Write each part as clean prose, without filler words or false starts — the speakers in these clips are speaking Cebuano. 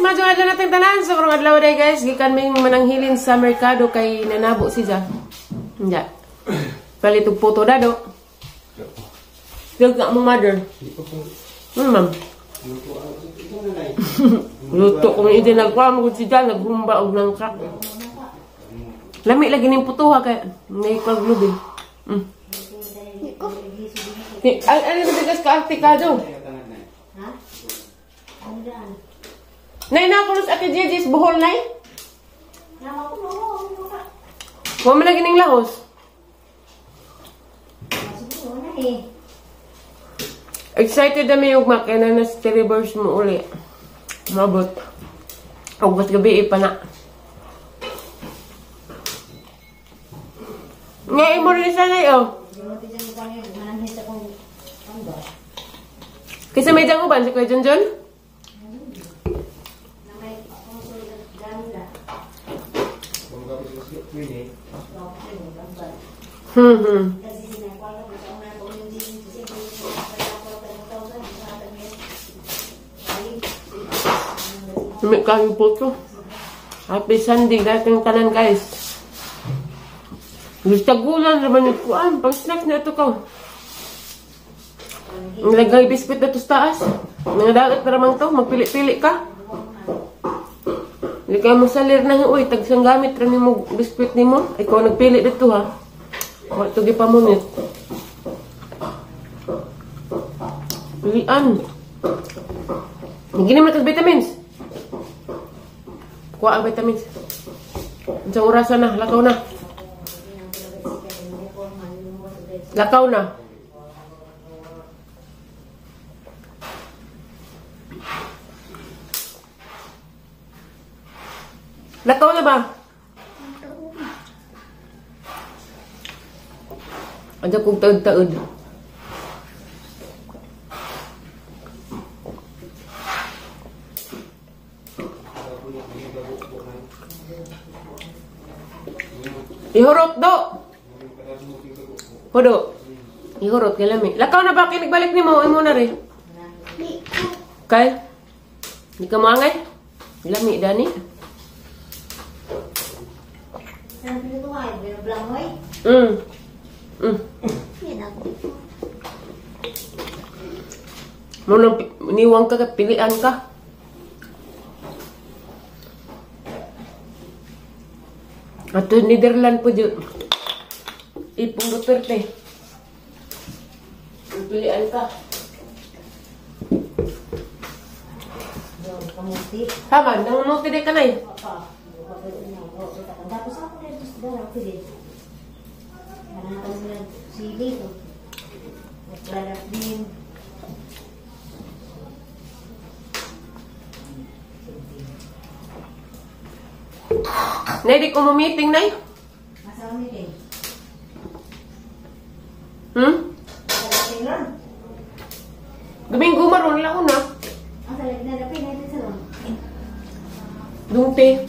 Maayong adlaw natin tanan. So karong adlaw day guys, gikan ming mananghilin sa merkado kay nanabo siya. Nya. Palit og puto dado. Gag mo mother. Ma'am. Luto ko ni ide nagkuha mo si Jan naghumba og nangka. Lami lagi ning puto ha kay nay paglubi. Ay ano bigas ka artikado? Ha? Nay na kulos ate Gigi Bohol nay. Wa man lagi ning lahos. Excited na may ugma kay na nas reverse mo uli. Mabot. Ug gabi pa na. Nga imo rin sa nay oh. Kasi may dang uban si Kuya Junjun? May kayo po to. Happy Sunday dating tanan guys. Gusto gulan naman yung kuan. Pang snack na ito ko. Nilagay biskuit na to sa taas. Mga dagat na ramang to. Magpili-pili ka. Hindi kayo mo salir na uy. Tagsang gamit rami mo biskuit ni mo. Ikaw nagpili dito ha. Wa to gipamunit. Pilian. Hindi naman vitamins. Kuha ang vitamins. Sa orasan na. Lakaw na. Lakaw na. Lakaw na ba? Andiyan kong taod-taod. Ihurot do. Hodo. Ihurot kay lami. Lakaw na ba kay nagbalik nimo imo na rin? Kay? Di ka moangay? Lami dani. Mo nang niwang ka pilian ka. Ato Netherland po dyan. Ipong Duterte. Pilian ka. Haman, nangunguti din ka na eh. Nay, di ko mo meeting, Nay. Masa meeting? Hmm? Domingo maron lang una. Dungte.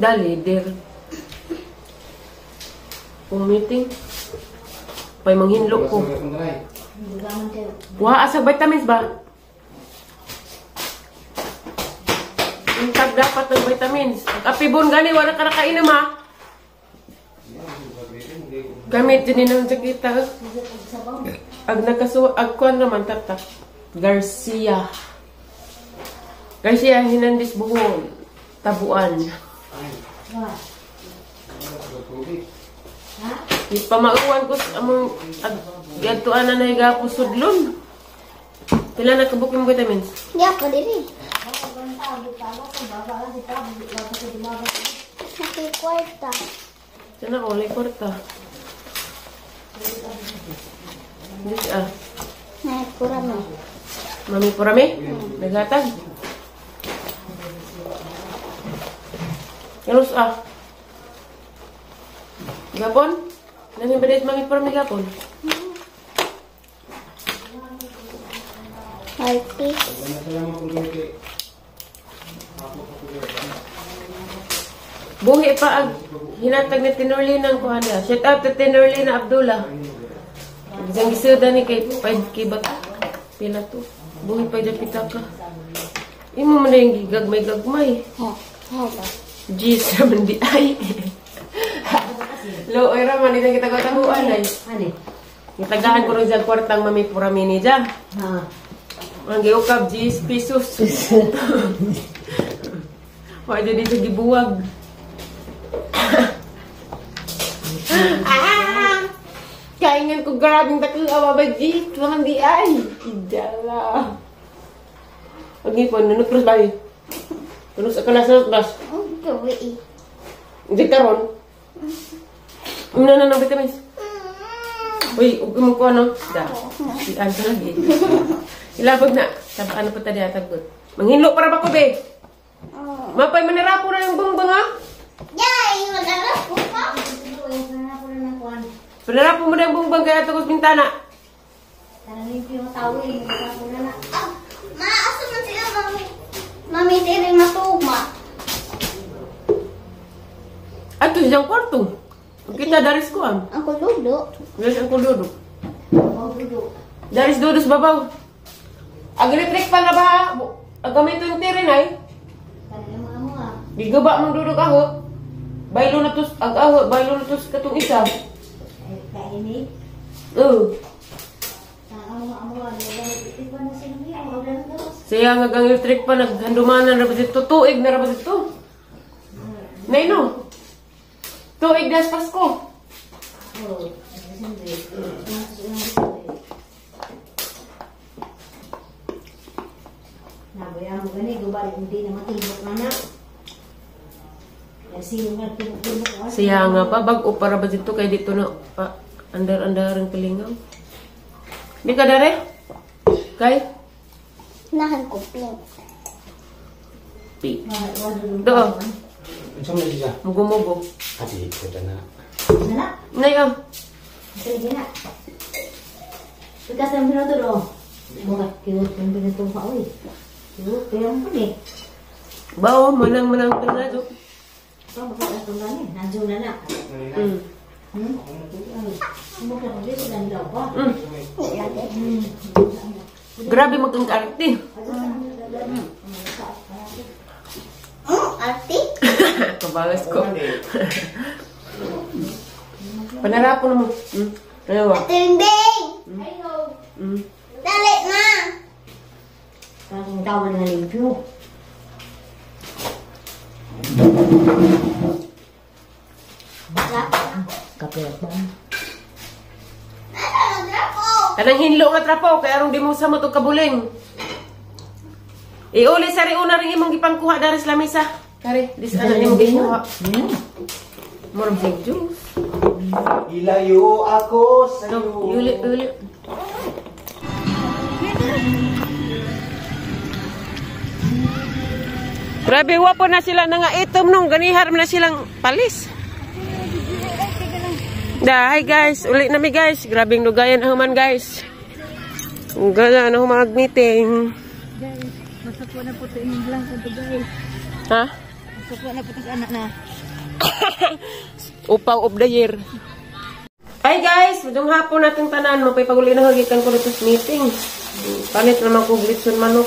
Da leader. Kung meeting. Pay manghinlo ko. Wa asa vitamins ba? Intag dapat ng vitamins. Ang apibon gani wala ka nakainom ha. Gamit din ng jakita. Ag nakasu ag kuan naman tata. Garcia. Garcia Hernandez Bohol. Tabuan. Ipamauan ko sa among gadtuan na nahiga ko sudlon. Pila na kabuk yung vitamins? Ya, pa diri. May kwarta. Sana ko, may kwarta. Dito ah. May purami. Mami purami? Naghatag. Yalos ah. Gapon? Nangin ba dito mami purami gapon? Martis. Buhi pa ang Hinatag ni Tinorlina ang kuha niya. Shout out to Tinorlina Abdullah. Isang gisuda ni kay 5K ba? Pila to. Buhi pa dyan pitaka. Imo man na yung gigagmay-gagmay. Ha. Ha. Jeez, naman di ay. Lo, oy raman, hindi kita katahuan ay. Ano? Gitagaan ko rin sa kwartang mami puramini dyan. Ha. Ang giukab, 10 pesos. Wala dyan dito gibuwag. Ah! Kaingan ko grabing takong awa ba, G? Naman di ay. Idala. Pag ipon, nunukros ba eh? Tunok sa kalasot, bas. Ang gawi. Hindi karon. Una na ng vitamins. Uy, huwag mo ko ano. Da. Si Anto lagi. Ilabog na. Sab ano pa tadi atagot. Manghinlo para ba ko be? Mapay manirapo na yung bungbang ha? Yay! Magarap ko pa. Panirapo mo na yung bungbang kaya atagos bintana. Ah, maasa man sila, mami. Mami, diri matuma. Ato siyang kwarto. Kita daris ko am. Ang kuludo. Daris ang kuludo. Daris dudos babaw. Ag electric pa na ba? Ag gamiton tiri nay. Gigaba mong dudog aho. Baylo na tos ag aho, baylo na tos katong isa. Oo. Siya nga ang electric pa naghandumanan ra ba dito, tuig na ra ba dito? Nay no. Tuig das Pasko. Siya nga pa bag-o para ba dito kay dito na pa andar-andaran kalingaw. Di ka dare? Kay? Nahan ko pink. Pi. Do. Unsa man siya? Mugo-mugo. Ati ko na. Nay ah. Bao manang-manang ka na do. Grabe magkang arte. Arte? Kabalas ko. Panarapo na mo. Ano ba? Ate Bingbing! Dali na! Parang tawal na limpyo. Kape ba? Kanang hinlo nga trapo kay arong di mo samot og kabuling. Iuli sa riuna ring imong gipangkuha dari sa lamesa. Kare, dis ana nimo gikuha. Murag sig juice. Ilayo ako sa iyo. Uli, uli. Grabe, wapo na sila na nga itom nung ganihar na silang palis. Da, hi guys, uli na mi guys. Grabing lugayan ang human guys. Gana na humag meeting. Guys, masakwa na po ito inyong lang ito guys. Ha? Masakwa na po ito anak na. Upaw of the year. Hi guys, medyo hapon natin tanan. Mapay paguli na hagikan ko dito sa meeting. Palit naman ko glitson manok.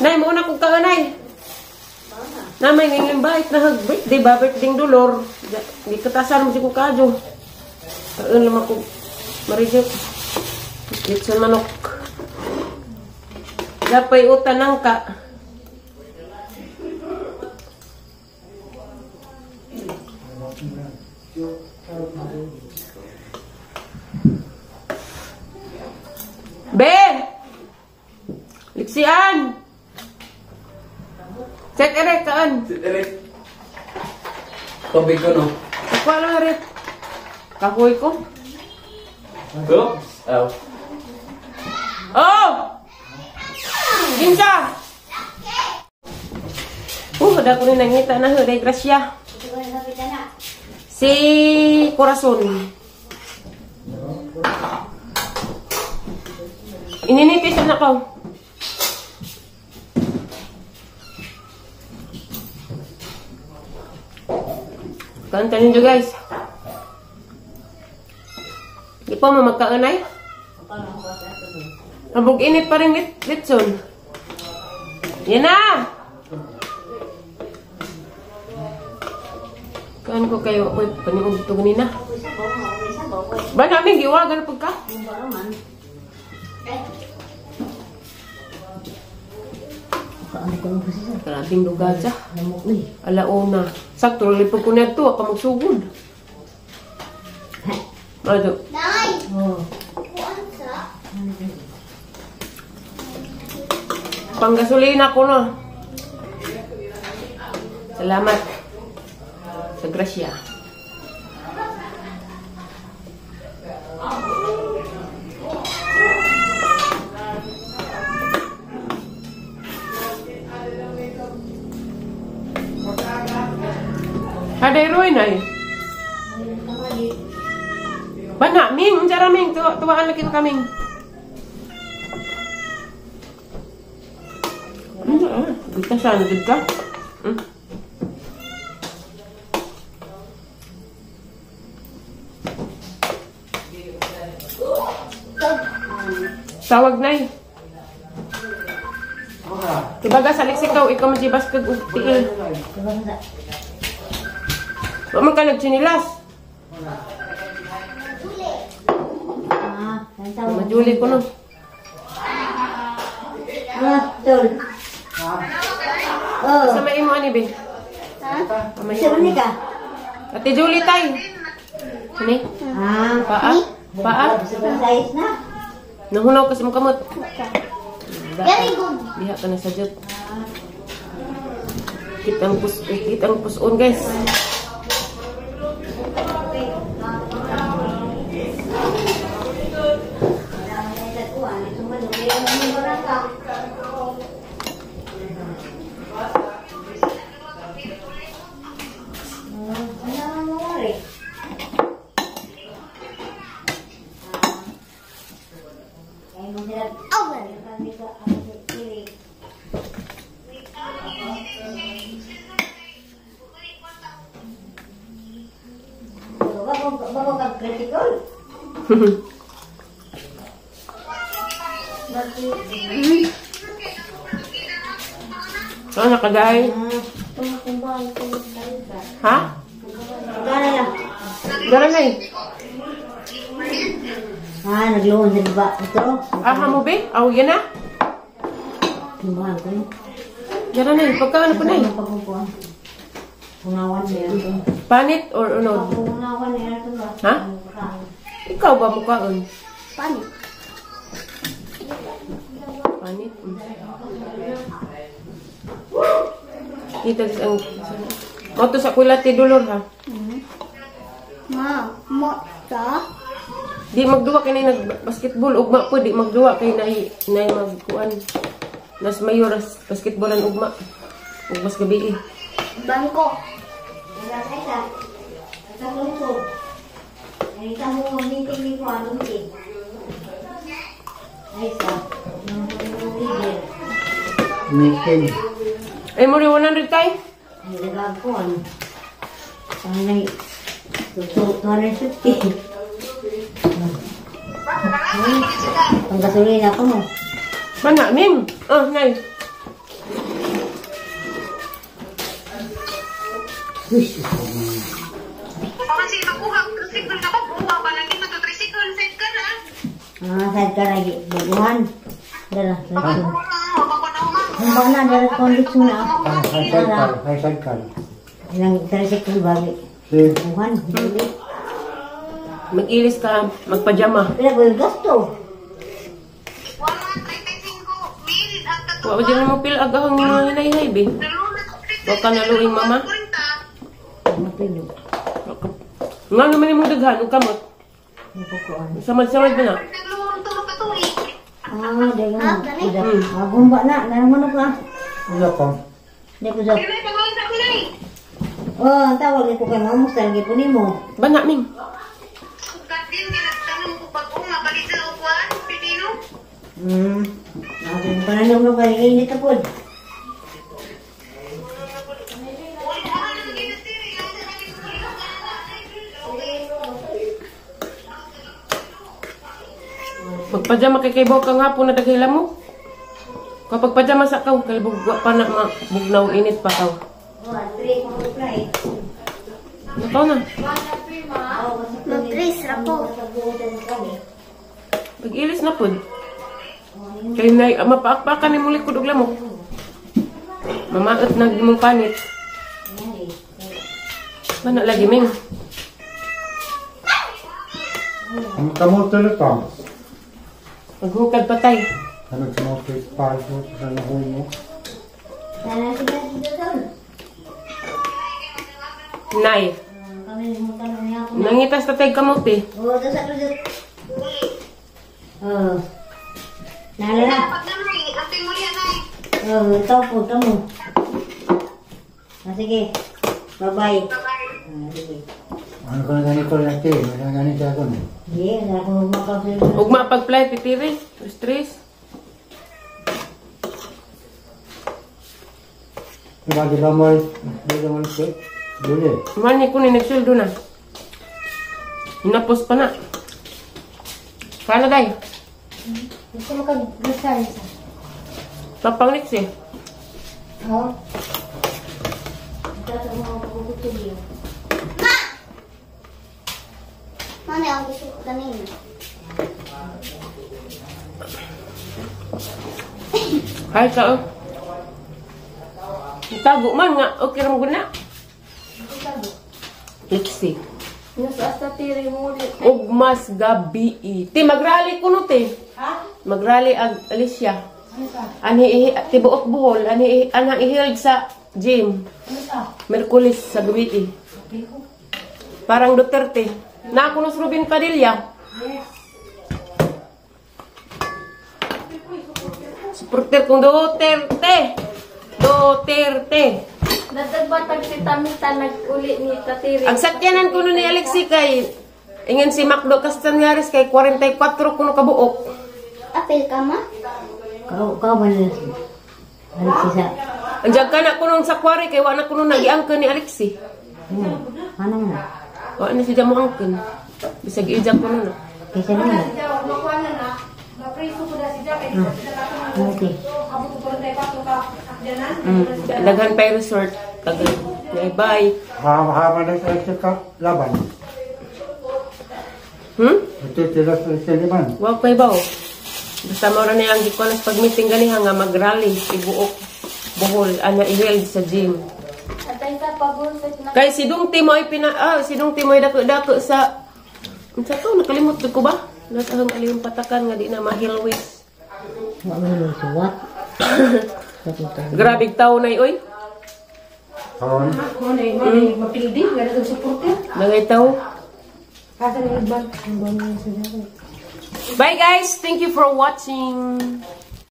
Nay, mauna kong kaanay. Na may nging-invite na hag birthday ba? Birthday dolor. Di katasan mo si ko kadyo. Kaan naman ko marijot. Glitson manok. Dapay utan ng ka. Be! Liksian! Set erek kaan. Set erek. Tubig ko no. Kuha lang erek. Kahoy ko. Go. Oh. Oh! Ginsa! Da ko rin nangita na day grasya. Si Corazon. Ininitis na ko. Kanta ninyo guys. Di pa mo magkaanay? Habog init pa rin litson. Yan na! Kaan ko kayo, ako'y paniog ito ganina. Ba namin, giwagan pagka? Grabing lugar siya. Alauna. Sakto, lipag ko na ito. Ako magsugod. Ano? Nay! Oh. Kuan sa? Panggasolina ko no. Salamat. Sa grasya. Haday Roy na eh. Bana, Ming, unsa ra Ming, tuwaan lagi ko kaming. Ano ah, gita sa ano gid ka? Tawag nay. Tibaga sa leksikaw, ikaw majibas kag og tiil. Wa man ka nagtsinilas. Ah, Majuli ko no. Ah, tol. Oh. Sa may imo ani be? Ha? Sa man ka? Ate Julie tay. Ani? Ah, paa. Paa. Sa size na. Nahunaw kasi mo kamot. Very good. Diha ka na sa jud. Kitang puson guys. So, nakaday. Ha? Gara na eh. Ah, nagluon sa baba. Ito. Ah, hamo be? Aw, yan na? Gara na eh. Pagka ano po na eh. Panit or unod? Ha? Ikaw ba mukhaon? Panit. Panit? Kita ang moto sa kulati dulor ha. Ma, mota. Di magduwa kay nay nag-basketball ugma po di magduwa kay nay nay magkuan. Nas mayor basketballan ugma. Ug mas gabi eh. Bangko. Meeting. Ay mo rin 100 tay? Ay, nagagkuhan. Ay, 250. Ang gasolina ko mo. Mana, Ming? Oh, nay. Ah, side ka lagi. Baguhan. Dala, side. Ang na, dala condition na. Ay, sidecar. Ilang tricycle bagi. Baguhan, dili. Mag-ilis ka, magpajama. Pila ko yung gasto. Wa ba dyan mo pil agahang mga hinay-hay, be? Wa ka naluing mama? Nga naman yung daghan, huwag kamot. Samad-samad ba na? Ah, dahil nga. Magumba na, namanok na. Wala pa. Hindi ko sa... Oh, ang tawag ko kay mama, musta lagi po nimo. Bana, Ming. Pananong na ba, init na po. Magpajama kay kay kang hapon na daghila mo. Kapag pajama sa kaw, kay bugwa pa na mabugnaw init pa kaw. Nakaw na. Mag-dress ra ko. Pag-ilis na pud. Kay nay mapaakpakan ni mo likod og lamok. Mamaot na mong panit. Mana lagi ming. Ang kamote na ka. Maghukad patay. Ano kamote pa sa nahumo? Nay. Nangitas tatay kamote. Oh. Nalala. Oh, ito po, ito mo. Ah, sige. Bye-bye. Ah, sige. Ano ko na ganito natin? Ano na ganito ako na? Sige, ako makapil. Ugma pag-fly titiri. Stress. Diba, di ba mo, di ba mo, duli. Mahal ni kunin nagsuldo na. Hinapos pa na. Kano day? Gusto mo kag-grocery sa? Papanglik siya. Oo. Ito mo ako. Ma! Mami, ang gusto ko kanina. Hay ka oh. Tago man nga. Okay ramon guna. Liksi. Og mas gabi. Ti magrally kuno te. Ha? Magrally ag Alicia. Ano ka? Anhi tibuok Bohol, anhi anang i-held sa gym. Ano ka? Merkulis sa gabi. Parang Duterte. Na kuno si Ruben Padilla. Yes. Supporter kong Duterte. Duterte. Nadagbatag si Tamita nag-uli ni Tatiri. Ang sakyanan kuno ni Alexi kay ingin si Macdo Castañares kay 44 kuno kabuok. Apel ka, ma? Kau man Alexi sa. Andiyan ka na kuno sa kwari kay wa na kuno nagiangken ni Alexi. Ano na? Wa na siya mo angken. Bisag ijak kuno na. Kaysa naman. Okay. Daghan pa resort. Tagal. Bye bye. Hama na sa ka laban. Hmm? Ito tira sa siliman. Wa pay ba? Basta mo ra na ang gikuan sa pag-meeting ganiha nga mag-rally tibuok Bohol ana i-held sa gym. Atay sa pagulsat na. Kay si Dong Timoy pina si Dong Timoy dako-dako sa unsa to nakalimot ko ba? Nasa ang aliyong patakan nga di na mahilwis. Wa man suwat. Grabe tawo nay oy. Karon. Mapildi, gano'n ang supporter. Nangay tawo. Asa na iban? Bye guys, thank you for watching.